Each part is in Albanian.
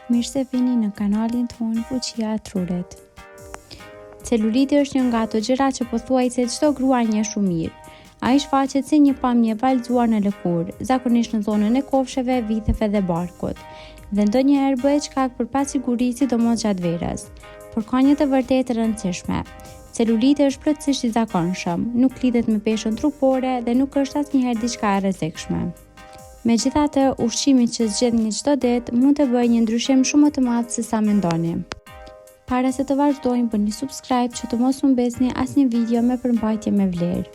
Mirë se vini në kanalin tonë Fuqia e Trurit. Celuliti është një nga ato gjëra që pothuajse çdo grua njeh shumë mirë. Ai shfaqet si një pamje e valëzuar në lëkurë, zakonisht në zonën e kofshëve, vitheve dhe barkut, dhe ndonjëherë bëhet shkak për pasiguri sidomos gjatë verës. Por ka një të vërtetë të rëndësishme. Celuliti është plotësisht i zakonshëm, nuk lidhet me peshën trupore dhe nuk është asnjëherë diçka e rrezikshme. Megjithatë, ushqimi që zgjidhni çdo ditë mund të bëjë një ndryshim shumë më të madh se sa mendoni. Para se të vazhdojmë, bëni subscribe që të mos humbisni asnjë video me përmbajtje me vlerë.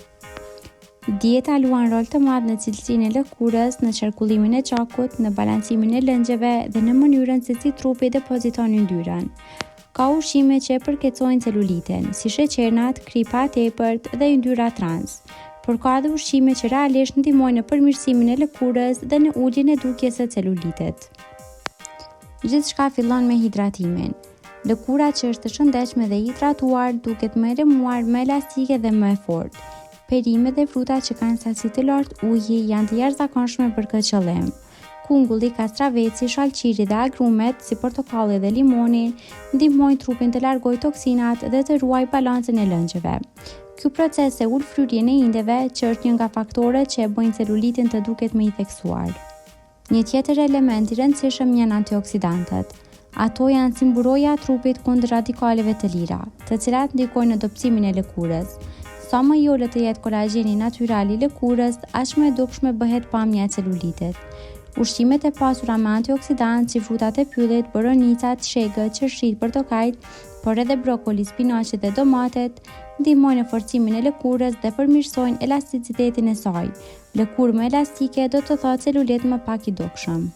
Dieta luan rol të madh në cilësinë e lëkurës, në qarkullimin e gjakut, në balancimin e lëngjeve dhe në mënyrën se si trupi depoziton yndyrën. Ka ushqime që e përkeqësojnë celulitin, si sheqernat, kripa e tepërt dhe yndyra trans. Por ka edhe ushqime që realisht ndihmojnë në përmirësimin e lëkurës dhe në uljen e dukjes së celulitit. Gjithçka fillon me hidratimin. Lëkura që është e shëndetshme dhe e hidratuar duket më e lëmuar, më elastike dhe më e fortë. Perimet dhe frutat që kanë sasi të lartë uji janë të jashtëzakonshme për këtë qëllim. Kungulli, kastraveci, shalqiri dhe agrumet, si portokalli dhe limoni, ndihmojnë trupin të largojë toksinat dhe të ruajë balancën e lëngjeve. Ky proces e ul fryrjen e indeve, që është një nga faktorët që e bëjnë celulitin të duket më i theksuar. Një tjetër element i rëndësishëm janë antioksidantët. Ato janë si mburoja e trupit kundër radikaleve të lira, të cilat ndikojnë në dobësimin e lëkurës. Sa më i ulët të jetë kolagjeni natyral i lëkurës, aq më e dukshme bëhet pamja e celulitit. Ushqimet e pasura me antioksidantë si frutat e pyllit, boronicat, shegët, qershitë, portokajtë, por edhe brokoli, spinaqi dhe domatet, ndihmojnë në forcimin e lëkurës dhe përmirësojnë elasticitetin e saj, Lëkurë më elastike do të thotë celulit më pak i dukshëm.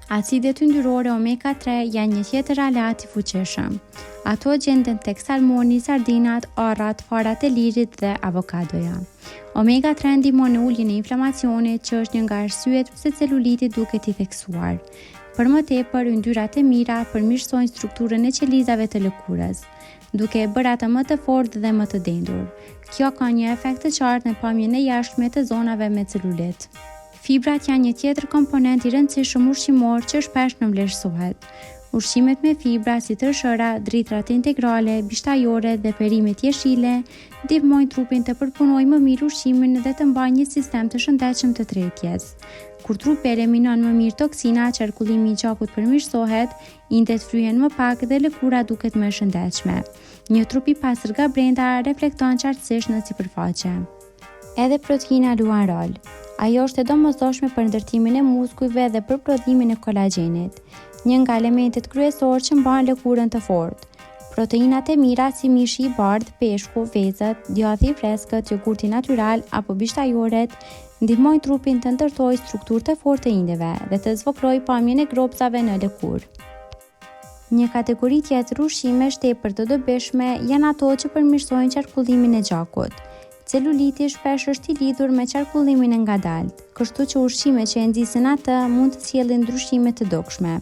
Acidet yndyrore omega 3 janë një tjetër aleat i fuqishëm. Ato gjenden tek salmoni, sardinat, arrat, farat e lirit dhe avokadoja. Omega 3 ndihmon në uljen e inflamacionit, që është një nga arsyet pse celuliti duket i theksuar. Për më tepër, yndyrat e mira përmirësojnë strukturën e qelizave të lëkurës. duke e bërë atë më të fortë dhe më të dendur. Kjo ka një efekt të qartë në pamjen e jashtme të zonave me celulit. Fibrat janë një tjetër komponent i rëndësishëm ushqimor që shpesh nënvlerësohet. Ushqimet me fibra si tërshëra, drithërat integrale, bishtajoret dhe perimet jeshile ndihmojnë trupin të përpunojë më mirë ushqimin dhe të mbajë një sistem të shëndetshëm të tretjes. Kur trupi eliminon më mirë toksina, qarkullimi i gjakut përmirësohet, Indet fryhen më pak dhe lëkura duket më e shëndetshme. Një trup i pastër nga brenda reflekton qartësisht në sipërfaqe. Edhe proteina luan rol. Ajo është e domosdoshme për ndërtimin e muskujve dhe për prodhimin e kolagjenit, një nga elementet kryesorë që mban lëkurën të fortë. Proteinat e mira si mishi i bardhë, peshku, vezët, djathi i freskët, jogurti natyral apo bishtajoret ndihmojnë trupin të ndërtojë strukturë të fortë të indeve dhe të zvogëlojë pamjen e gropëzave në lëkurë. Një kategori tjetër ushqimesh tepër të dobishme janë ato që përmirësojnë qarkullimin e gjakut. Celuliti shpesh është i lidhur me qarkullimin e ngadaltë, kështu që ushqimet që e nxisin atë mund të sjellin ndryshime të dukshme.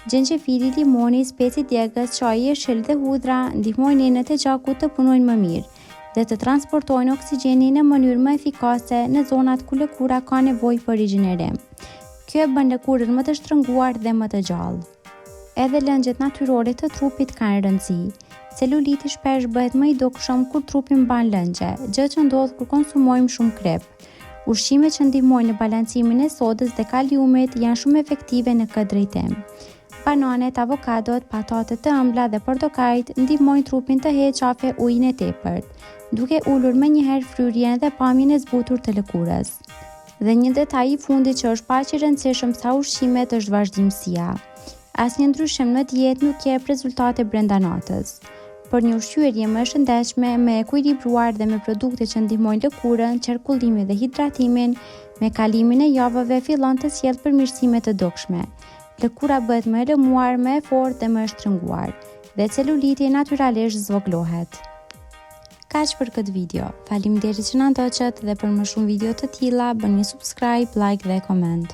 Xhenxhefili, limoni, speci djegës, çaji jeshil dhe hudhra ndihmojnë enët e gjakut të punojnë më mirë dhe të transportojnë oksigjenin në mënyrë më efikase në zonat ku lëkura ka nevojë për rigjenerim. Kjo e bën lëkurën më të shtrënguar dhe më të gjallë. Edhe lëngjet natyrore të trupit kanë rëndësi. Celuliti shpesh bëhet më i dukshëm kur trupi mban lëngje, gjë që ndodh kur konsumojmë shumë kripë. Ushqimet që ndihmojnë në balancimin e sodës dhe kaliumit janë shumë efektive në këtë drejtim. Bananet, avokadot, patatet të ëmbla dhe portokajtë ndihmojnë trupin të heqë qafe ujin e tepërt, duke ulur menjëherë fryrjen dhe pamjen e zbutur të lëkurës. Dhe një detaj i fundit që është po aq i rëndësishëm sa ushqimet është vazhdimësia. Asnjë ndryshim në dietë nuk jep rezultate brenda natës. Por një ushqyerje më e shëndetshme, më e ekuilibruar dhe me produkte që ndihmojnë lëkurën, qarkullimin dhe hidratimin, me kalimin e javëve fillon të sjellë përmirësime të dukshme. Lëkura bëhet më e lëmuar, më e fortë dhe më e shtrënguar, dhe celuliti natyralisht zvogëlohet. Kaq për këtë video. Faleminderit që na ndoqët dhe për më shumë video të tilla bëni subscribe, like dhe koment.